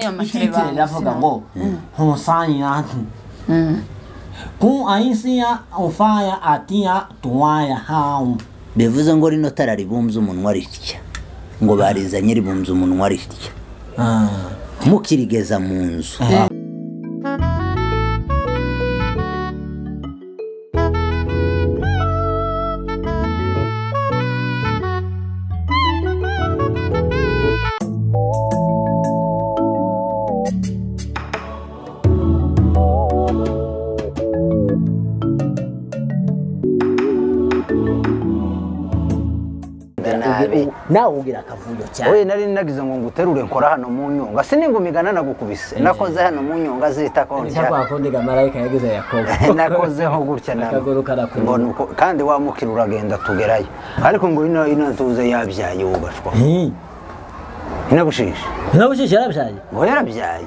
Ititire riravuga ngo honsanya ku ainsiya ofaya atiya tuwaya hawu. Bivuze ngo rino tara ribumbye umunwa ritya, ngo barizanye ribumbye umunwa ritya, mukirigeza mu nzu. Nawe ugira akavuyo cyane. Oye nari nagize ngo nguterure nkora hano mu nyonga, siningumigana nagukubise. Nakoze hano mu nyonga zita konja. Cyakwa kondega marayika yagize Yakobo. Nakozeho gutya na. Akaguru karakuru. Mbona uko kandi wamukira uragenda tugerayo. Ariko ngo ino tuze yabyaye ubashwa. Inabushishe. Inabushishe yarabyaye. Ngo yarabyaye.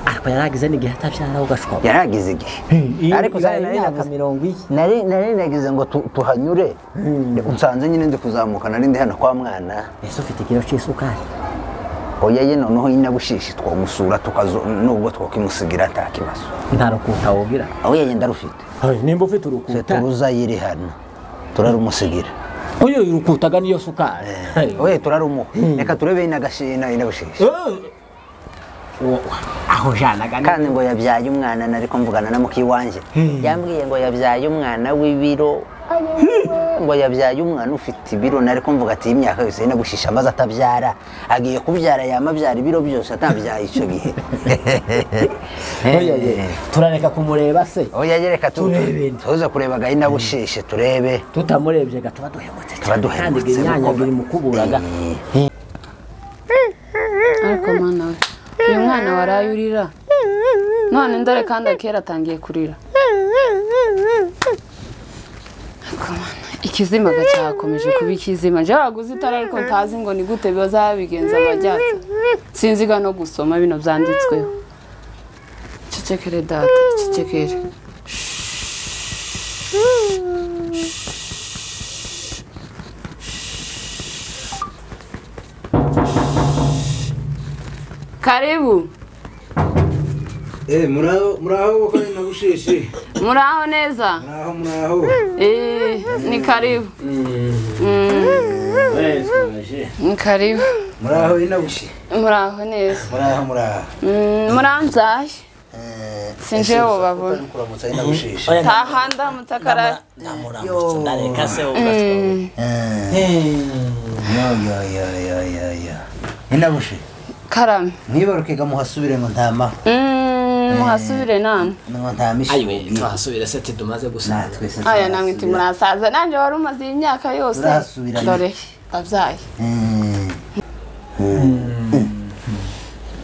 Ariko yaragize n'igihe atabyara ugashwa. Yaragize igihe. Ariko nari nari nagize ngo tuhanyure. Unsanze nyine ndi kuzamuka nari ndi hano kwa mwana. Ese ufite ikiro cy'isukari? Oya ye noneho inabushishi twamusura tukazo nubwo twakimusigira nta kibazo. Nta rukuta wogira? Oya ye ndarufite. Nimba ufite urukuta. Turuza yiri hano. Turarumusigira. Oya urukutaga niyo sukari. Oya turarumuha. Reka turebe inagashina inabushishi. Aho janaga kandi ngo yabyaye umwana nariko mvugana na mukiwanje. Yambwiye ngo yabyaye umwana w'ibiro. Ngo yabyaye umwana ufite ibiro nariko mvuga ati imyaka yose inagushisha amaze atabyara agiye kubyara yamabyara ibiro byose atabyaye ico gihe. Oya turareka kumureba se. Oya yereka tuze kureba ga inabushishe turebe. Tutamurebye ga tuba duhemutse cyane kandi imyanya biri mukuburaga. Ariko mana we uyu mwana warayurira none ndore kandi akera atangiye kurira. Ikizima gacyakomeje kuba ikizima. Je waguze itara ariko ntazi ngo ni gute bazabigenza abajyatsa. Sinziga no gusoma bino byanditsweho. Cecekere data, cecekere. Karibu. Muraho kandi nagushishe. Muraho neza. Muraho muraho. Ni karibu. Ni karibu. Muraho inabushe. Muraho neza. Muraho muraho. Muranzaye. Sinje ubabona. Kuramutsa inabushishe. Tahanda mutakara. Ndamuramutsa ndareka se ugatwa. Yo yo yo yo yo yo. Inabushe. Karame. Mwibaruke ga muhasubire ngo ntama. Muhasubire nana. Ngo ntamishe. Ayiwe tuhasubire se tumaze gusaza. Aya namwe timurasaza nanje wari umaze imyaka yose. Dore abyaye.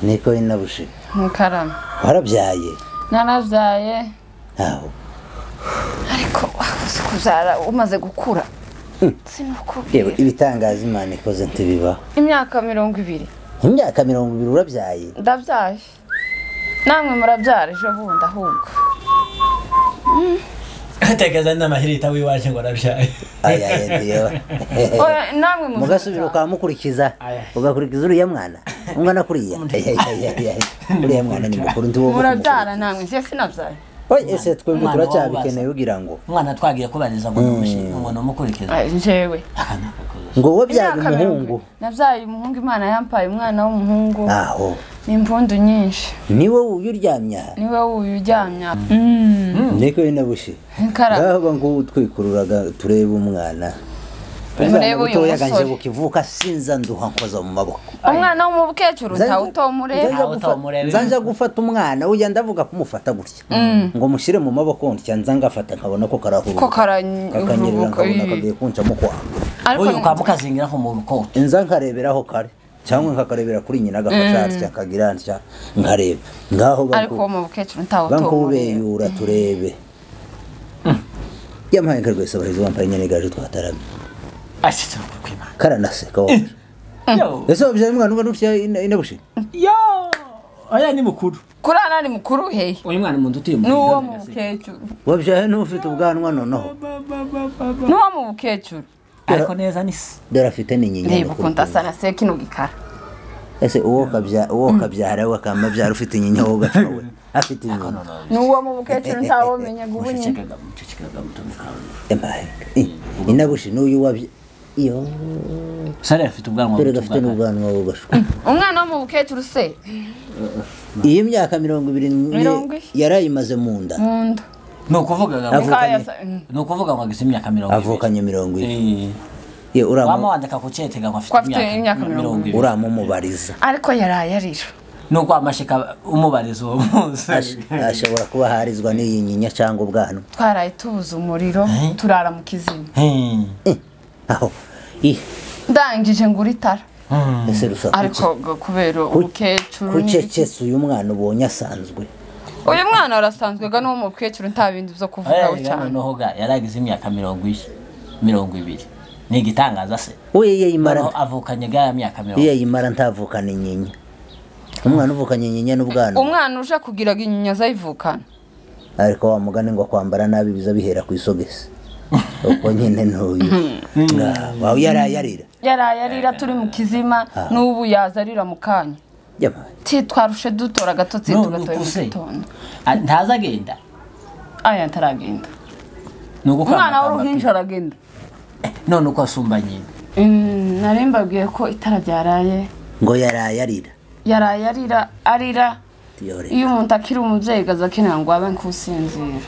Niko inabushe. Karame. Warabyaye? Narabyaye. Aho. Ariko kubyara umaze gukura. Sinukubwira. Ibitangaza Imana ikoze ntibiba. Imyaka 20. Imyaka 20 urabyaye? Ndabyaye. Namwe murabyara ejo bundi ahubwo. Tegeza n'amahirita wiwaje ngo arabyaye. Aya ndiyo. Oya namwe mugasubira ukamukurikiza. Ugakurikiza uriya mwana. Ungana kuriya. Uriya mwana ni mukuru ndi wowe. Murabyara namwe nje sinabyaye. Oya ese twebwe turacyabikeneye ugira ngo umwana twagiye kubariza ngo numushinga ngo numukurikize. Njewe. Ngo wabyaye umuhungu. Nabyaye umuhungu Imana yampaye umwana w'umuhungu. Aho. Ni impundu nyinshi. Niwe uyu uryamya. Niwe uyu uryamya. Niko inabushe. Ngaho ngo utwikururaga turebe umwana. Murebe uyu musore. Bukivuka sinza nduha nkoza mu maboko. Umwana wo mu bukecuru ntawutomureba. Nzanja gufata umwana uya ndavuga kumufata gutya. Ngo mushire mu maboko ntya nza ngafata nkabona ko karahuruka. Ko karanyerera nkabona kagiye kunca mu kwa. Uyu ukamukazingira ko mu rukoto. Nza nkareberaho kare. Cyangwa nkakarebera kuri nyina agafasha atya kagira ntya nkareba. Ngaho banko. Ariko mu bukecuru ntawutomureba. Bankubeyura turebe. Yampaye nkarwese abahizi bampaye nyene gaje twataramye. Ashitse kwimana. Karanaseka wowe. Ese wabyaye umwana ungana utya inabushe? Yo! Oya ni mukuru. Kurana ni mukuru he? Uyu mwana mu nduti mu. Nuwo mu bukecuru. Wabyaye n'ufite ubwanwa noneho. Nuwo mu bukecuru. Ariko neza nisi. Dore afite n'inyinya. Reba ukuntu asa na se kino gikara. Ese uwo kabyara we akamabyara ufite inyinya wowe ugacwa we afite inyinya N'uwo mu bukecuru ntawomenya ngo ubu nyine. Inabushi n'uyu wabye iyo Sare afite ubwanwa dore gafite n'ubwanwa wowe ugashwa. Umwana wo mu bukecuru se iyi myaka 20 yarayimaze mu nda. Ni ukuvuga ngo agize imyaka 20. Avukanye 20. Wama wandika ku cyetega ngo afite imyaka 20. Uramumubariza. Ariko yaraye arira. Nuko amashika umubariza uwo munsi. Ashobora kuba harizwa n'iyi nyinya cyangwa ubwanwa. Twaraye tubuze umuriro turara mu kizima. Aho. Ndangije ngura itara. Ese rusa. Ariko kubera ubukecuru kucecetse uyu mwana ubonye asanzwe. Uyu mwana arasanzwe ga no mu bukecuru nta bindi byo kuvuga cyane. Noneho ga yaragize imyaka 20. Ni igitangaza se. Oye yimara avukanye ga myaka 20. Iye yimara ntavukana inyinya. Umwana uvukanye inyinya n'ubwanwa. Umwana uje kugira inyinya zayivukana. Ariko wa mugani ngo kwambara nabi biza bihera ku isogesi. Uko nyine ntuyu. Wawe yarayarira. Yarayarira turi mu kizima n'ubu yazarira mu kanya. Ti twarushe dutora agatotsi tugatoye mu gitondo. Ntazagenda. Aya ntaragenda. Umwana w'uruhinja aragenda. None uko asumba nyina. Nari mbabwiye ko itara ryaraye. Ngo yarayarira. Yarayarira arira. Iyo umuntu akiri umubyeyi gaza akenera ngo abe nkusinzira.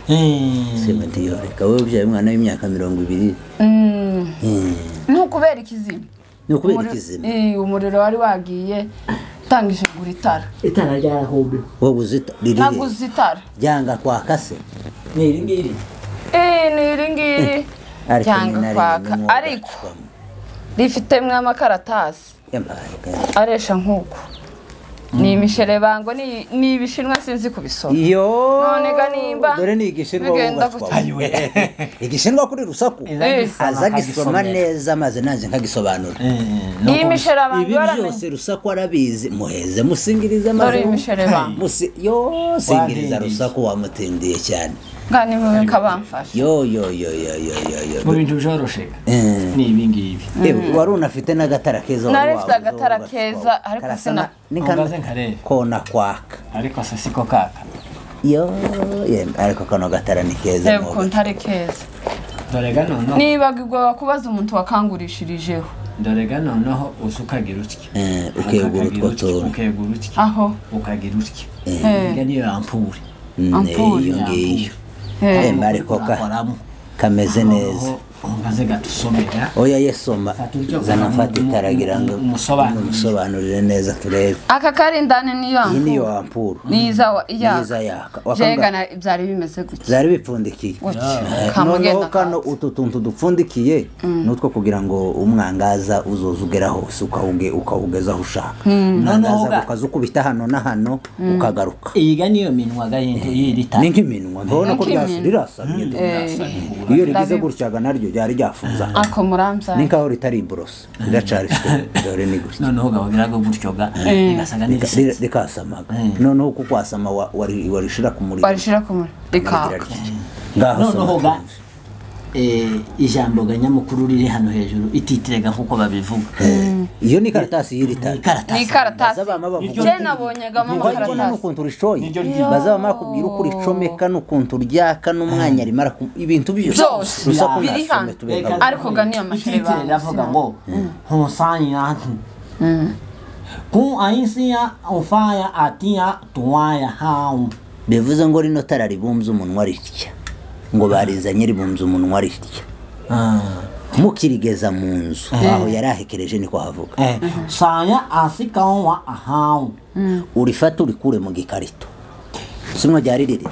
Sema ndiyoreka wowe ubyaye umwana w'imyaka 20. Ni ukubera ikizima. Ni ukubera ikizima. Umuriro wari wagiye tangije gura itara. Itara ryarahombe. Wowe uzita riri. Naguze itara. Ryanga kwaka se. Ni iri ngiri. Ni iri ngiri. Ryanga kwaka ariko rifite amakaratasi. Aresha nkuko. Ni imisherebango ni ibishinwa sinzi kubisoma. Iyo none ga nimba dore ni igishinwa igishinwa kuri rusaku aza gisoma neza maze nanje nkagisobanura. Ni imisherebango ibi byose rusaku arabizi muheze musingiriza maze dore imisherebango yo singiriza rusaku wamutindiye cyane. Ngani mwe kabamfasha. Yo yo yo yo yo yo. Mu bintu byoroshe. Ni ibi ngibi. Wari unafite n'agatara keza wari. Nari mfite agatara keza ariko sina nikaze nkarebe. Kona kwaka. Ariko se siko kaka. Yo ariko kano gatara ni keza. Yego ntari keza. Dore ga noneho. Niba gigwa kubaza umuntu wakangurishirijeho. Dore ga noneho uzukagira utya. Ukegura utwo tuntu. Ukegura utya. Aho. Ukagira utya. Ngiye niyo ampure. Ampure ngiyo. Ariko kameze neza. Ungaze gatusomera. Oya yesoma. Zana mfate itaragira ngo umusobanurire neza turebe. Aka karindane niyo ampuru. Niyo ampuru. Niza ya. Niza yaka. Jengana byari bimeze gutya. Byari bipfundikiye. Noneho kano utu tuntu dupfundikiye nutwo kugira ngo umwangaza uzozugera hose ukawugeza aho ushaka. Noneho ukazukubita hano na hano ukagaruka. Iyiga niyo minwa ga yirita. Ni nk'iminwa. Ndabona ko rirasa. Iyo rigize gutya naryo ryari ryafunza. Ako muramza. Ni nkaho ritari iboroso. Riracari dore ni gutya. Noneho gabagira go gutyo ga rigasaga n'irisetsa. Rikasamaga. Noneho kuko kwasama warishira ku muriro. Warishira ku muriro. Rikaka. Ngaho noneho ga ijambo ga nyamukuru riri hano hejuru ititirega nkuko babivuga. Iyo ni karatasi y'irita. Ni karatasi. Je nabonyaga mama karatasi. N'ukuntu rishoye. Bazaba makubwira uko ricomeka n'ukuntu ryaka n'umwanya rimara ibintu byose. Rusaku nasome tubega. Ariko ga niyo mashere bavuga ngo honsanya. Ku ainsia ofaya atia tuaya hao. Bivuze ngo rino tara ribumbye umunwa ritya. Ngo barizanye ribumbye umunwa ritya. Mukirigeza mu nzu aho yarahekereje niko havuga. Saya asikawa ahao. Urifata urikure mu gikarito. Simwe ryari riri.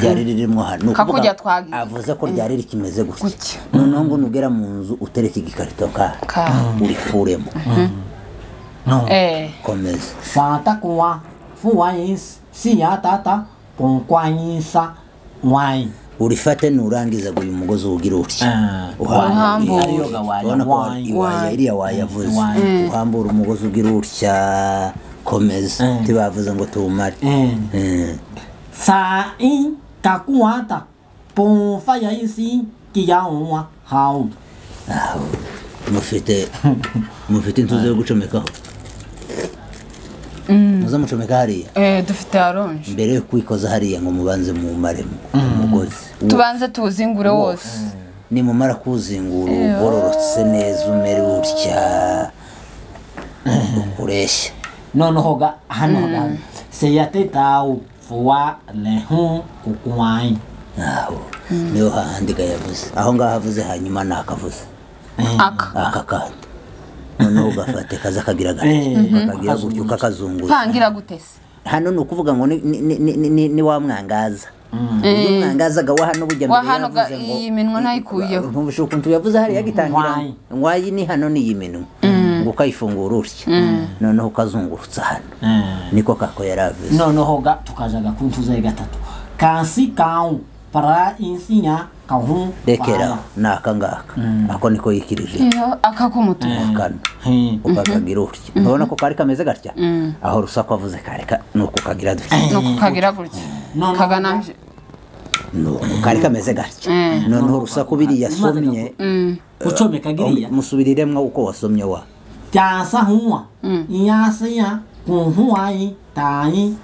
Ryari ririmo hano. Kakujya twagiye. Avuze ko ryari rikimeze gutya. Noneho ngo nugera mu nzu utereke igikarito ka. Urikuremo. No. Komeza. Santa kwa fuwais siya tata ponkwanyisa wai. Urifate nurangiza uyu mugozi ugira utya. Uhambura. Iriya wayavuze. Uhambura umugozi ugira utya. Komeza. Tibavuze ngo tumare. Sa in takuata ponfaya isi kiyawa hao. Mufite mufite intuzo yo gucomekaho. Muza mucomeka hariya. Dufite aronje. Mbere yo kwikoza hariya ngo mubanze mumaremo umugozi. Tubanze tuwuzingure wose. Nimumara kuwuzingura ugororotse neza umere utya. Ukureshya. Noneho ga hano ga seyate tau fuwa lehu kukwai. Aho niho hahandi ga yavuze. Aho ngaho avuze hanyuma nakavuze. Aka kandi. Noneho ugafate kaza kagira gake. Kagira gutyo kakazunguza. Pangira gutese. Hano ni ukuvuga ngo ni wa mwangaza. Uyu mwangaza ga wa hano bujya mbere yavuze ngo iyi minwa nayikuyeho. Ntumvishe ukuntu yavuze hari yagitangira. Ngwayi ni hano ni iyi minwa. Ngo ukayifungura utya. Noneho ukazungurutsa hano. Niko kako yaravuze. Noneho ga tukajaga kuntuza gatatu. Kansi kau para insinya kahu. Rekera naka ngaka. Ako niko yikirije. Iyo aka kumutuku. Kano. Ukakagira utya. Urabona ko kari kameze gatya. Aho Rusaku avuze kare nuko kagira dutya. Nuko kagira gutya. Kagananje. No, kari kameze gatya. Noneho Rusaku biri yasomye. Ucomeka giriya. Musubiriremwo uko wasomye wa. Cyasa huwa. Iyasiya kuhuai tai.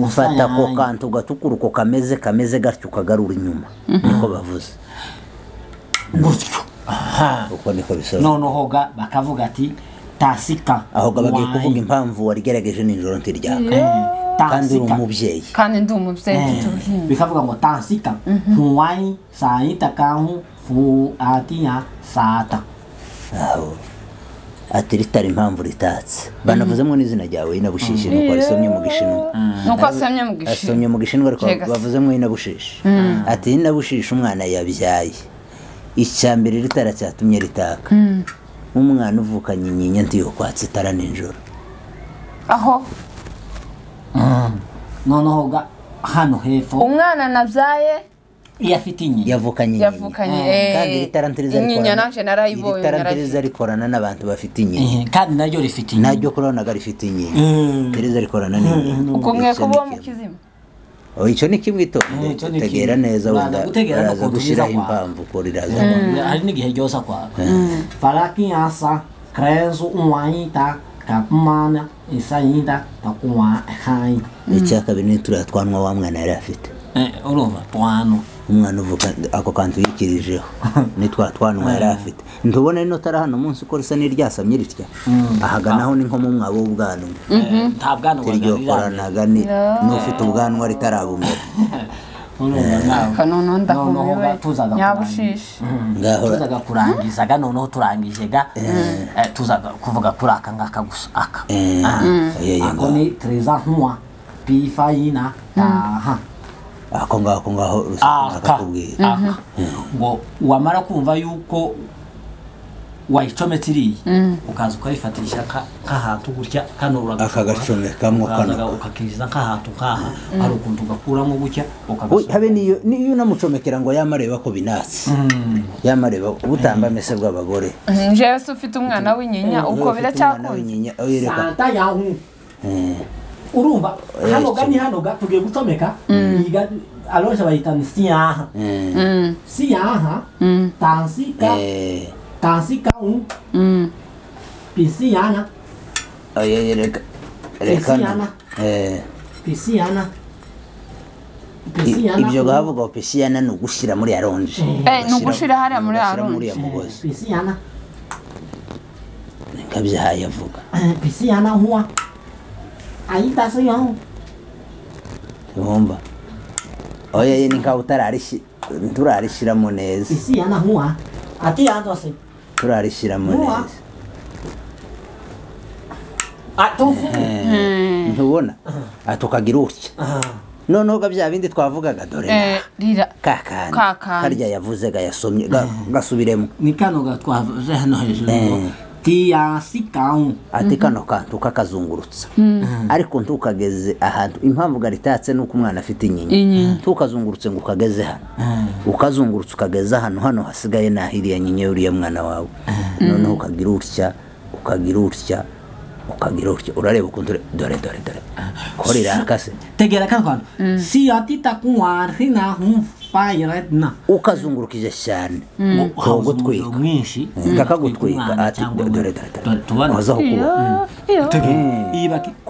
Fata ko kantu gatukura uko kameze gatyo ukagarura inyuma. Niko bavuze. Gutyo. Aha. Uko niko bisobanura. Noneho ga bakavuga ati tasika. Aho ga bagiye kuvuga impamvu warigerageje nijoro ntiryaka. Kandi uri umubyeyi. Kandi ndi umubyeyi tuhinga. Bikavuga ngo tasika. Huwai saita kahu fu atia sata. Aho. Ati ritari impamvu ritatse. Banavuzemo n'izina ryawe Inabushishi nuko arisomye mu Gishinwa. Nuko asomye mu Gishinwa. Asomye mu Gishinwa ariko bavuzemo Inabushishi. Ati Inabushishi umwana yabyaye. Icya mbere ritara cyatumye ritaka. Umwana uvukanye inyinya ntiyo kwatsa itara nijoro. Aho. Noneho ga hano hepfo. Umwana nabyaye yafite inyinya. Yavukanye inyinya. Kandi itara ntiriza rikorana. Inyinya nanje narayibonye. Itara ntiriza rikorana n'abantu bafite inyinya. Kandi naryo rifite inyinya. Naryo kuronaga rifite inyinya. Ntiriza rikorana n'inyinya. Uko mwe kubo mu kizima. Oh icyo ni kimwe itonde. Tegera neza wenda. Uraza gushiraho impamvu ko riraza. Hari n'igihe ryosa kwaka. Faraki asa krezo uwaita kapmana isainda takuwa hai. Icya kabiri ni turiya twanwa wa mwana yari afite. Urumva twano. Umwana uvuka ako kantu yikirijeho nitwa twanwa yari afite. Ntubona ino tara hano munsi uko risa n'iryasamye ritya. Ahaganaho ni nko mu mwabo w'ubwanwa. Nta bwanwa ryoranaga ni n'ufite ubwanwa ritarabumera. Kanono ndahumiwe. Nyabushishi. Tuzaga kurangiza ga noneho turangije ga tuzaga kuvuga kuri aka ngaka gusa aka. Ako ni treza huwa pifaina taha. Ako ngaho Rusaku akakubwira. Ngo wamara kumva yuko wayicometse iriya ukaza ukayifatisha nk'ahantu gutya kano akagacomekamwo kano ukakinjiza nk'ahantu nk'aha hari ukuntu ugakuramo gutya ukagasohora. Habe niyo unamucomekera ngo yamareba ko binatse. Yamareba ubutamba mese bw'abagore. Njewe se ufite umwana w'inyinya uko biracyakunze. Santa yahu. Urumva hano ga ni hano ga tugiye gucomeka yiga alonje bayita ni siyaha. Siyaha tansika tansika un pisiyana. Oye reka pisiyana. Pisiyana. Pisiyana. Ibyo gavuga pisiyana ni ugushira muri aronje. Ni ugushira hariya muri aronje. Pisiyana. Nkabyahaye avuga. Pisiyana huwa. Ainda siyo. Tuhomba. Oya ye ninka utararishiramo neza. Pisiyana huwa. Ati ando se. Turarishiramo neza. Atufu. Ntubona? Atukagira utya. Noneho ga bya bindi twavugaga dore. Rira. Kakandi. Karya yavuze ga yasomye gasubiremo. Ni kano ga twavuze hano hejuru. Tiyasikaun. Ati kano kantu kakazungurutsa. Ariko ntukageze ahantu impamvu garitatse nuko umwana afite inyinya. Ntukazungurutse ngo ukageze hano. Ukazungurutse ukageza hano hano hasigaye nahiriya nyinya uriya mwana wawe. Noneho ukagira utya, ukagira utya, ukagira utya. Urareba ukuntu dore dore dore. Korira akase. Tegera kano kantu. Si atita kuarhina hum fire right now. Ukazungurukije cyane kogutwika mwinshi kakagutwika ati dore dore tubona wazaho kuba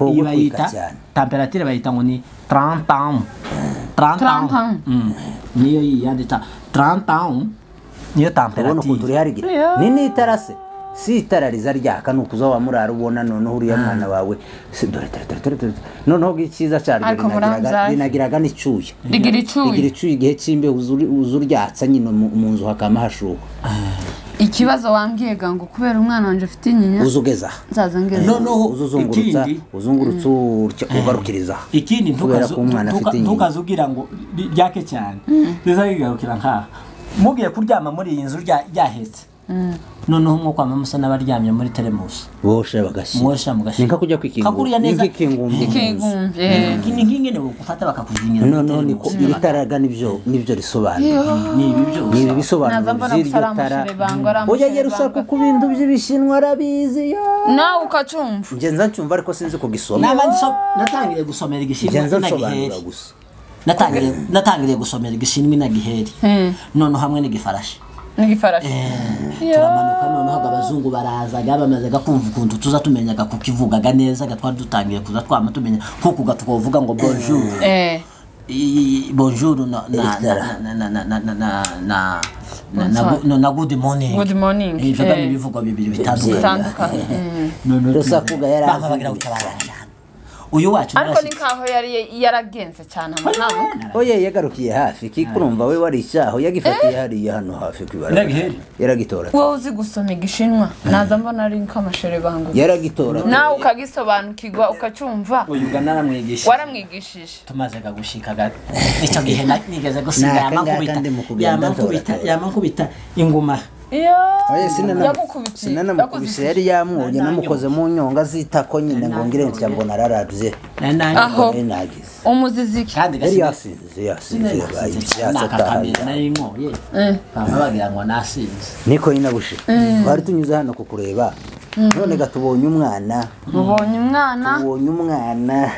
iyi bayita temperature bayita ngo ni 30 30 niyo yandita 30 niyo temperature. Ubona ukuntu riharigira ni n'itara se si itara riza ryaka ni ukuza wamurara ubona noneho uriya mwana wawe dore dore dore noneho icyiza cyaryo rinagiraga n'icyuya rigira icyuya igihe cy'imbeho uzuryatsa nyine mu nzu hakama hashuha. Ikibazo wambwiye ngo kubera umwana wanje afite inyinya uzugeza nzaza ngeze noneho uzuzungurutsa uzungurutsa ugarukiriza ikindi ntukazugira ngo ryake cyane riza rigarukira nkaha mugiye kuryama muri iyi nzu ryahetse noneho nko kwa musa n'abaryamye muri teremusi boshe bagashyira mwosha mugashyira ninka kujya kwikingura ninka ikigumbye ni nk'ingene bogufata bakakuzingira noneho niko iritaraga nibyo nibyo risobanura ni ibi byose ni ibi bisobanura by'iryo tara oya yerusaku ku bintu by'ibishinwa arabizi yo nawe ukacumva nje nza ncumva ariko sinzi kugisoma natangiriye gusomera igishinwa nza nsobanura gusa natangiriye gusomera igishinwa na giheri noneho hamwe n'igifarashi n'igifarashi turamanuka noneho abazungu barazaga bamaze kumva ukuntu tuza tumenyaga kukivugaga neza twari dutangiye kuza twama tumenya kuko tukavuga ngo bonjour bonjour na na na na na na na na good morning good morning ivyo ni ibivugo bibiri bitandukanye Rusakuga yarazi uyu wacu ariko ni nkaho yari yaragenze cyane amahanga oye yagarukiye hafi kikurumva we wari icyaho yagifatiye hariya hano hafi kwibara yaragitora wowe uzi gusoma igishinwa naza mbona ari nk'amashere bangu yaragitora nawe ukagisobanukirwa ukacyumva uyu naramwigishije waramwigishije tumaze gushika icyo gihe nigeze gusiga yamankubita inguma sinanamukubise yari yamwoye namukoze mu nyonga zitako nyine ngo ngire nti mbona ararabye aho umuziziki yari yasinze bagira ngo nasinze niko nyinabushe twari tunyuze hano kukureba none gatubonye umwana mubonye umwana tubonye umwana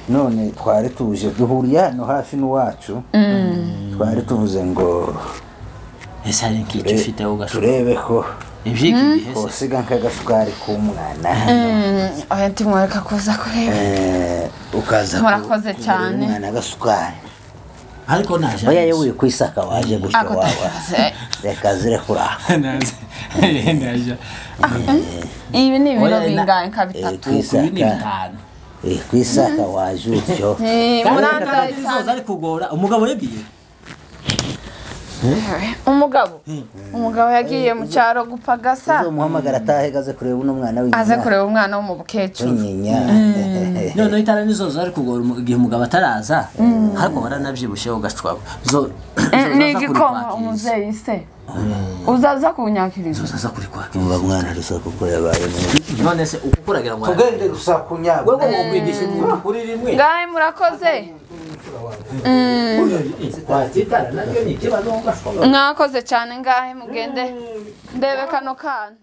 none twari tuje duhuriye hano hafi n'uwacu twari tuvuze ngo ese hari nk'icyo ufite ugashobora turebe ko iby'iki gihe se usiga nk'agasukari k'umwana oya ntimwareka kuza kureba ukaza murakoze cyane umwana agasukari ariko naje oya yewe ku isaka waje gutyo wawa reka zire kurako ibi ni ibiro bingahe nka bitatu ibi ni bitanu ku isaka waje utyo murangaye cyane ari kugora umugabo yagiye umugabo yagiye mu cyaro gupagasa uzomuhamagara atahe aze kureba uno mwana w'inyinya aze kureba umwana wo mu bukecuru noneho itara nizo zari kugora igihe umugabo ataraza ariko waranabyibushye ugacwa ni igikoma umubyeyi se uzaza kunyakiriza uzaza kuri kwakiriza umva mwana rusaku ko yabaye none se uko uragira ngo tugende rusaku nyabo wewe ngo kwigisha umuntu kuri rimwe ngahe murakoze mwakoze cyane ngahe mugende ndebe kano kana.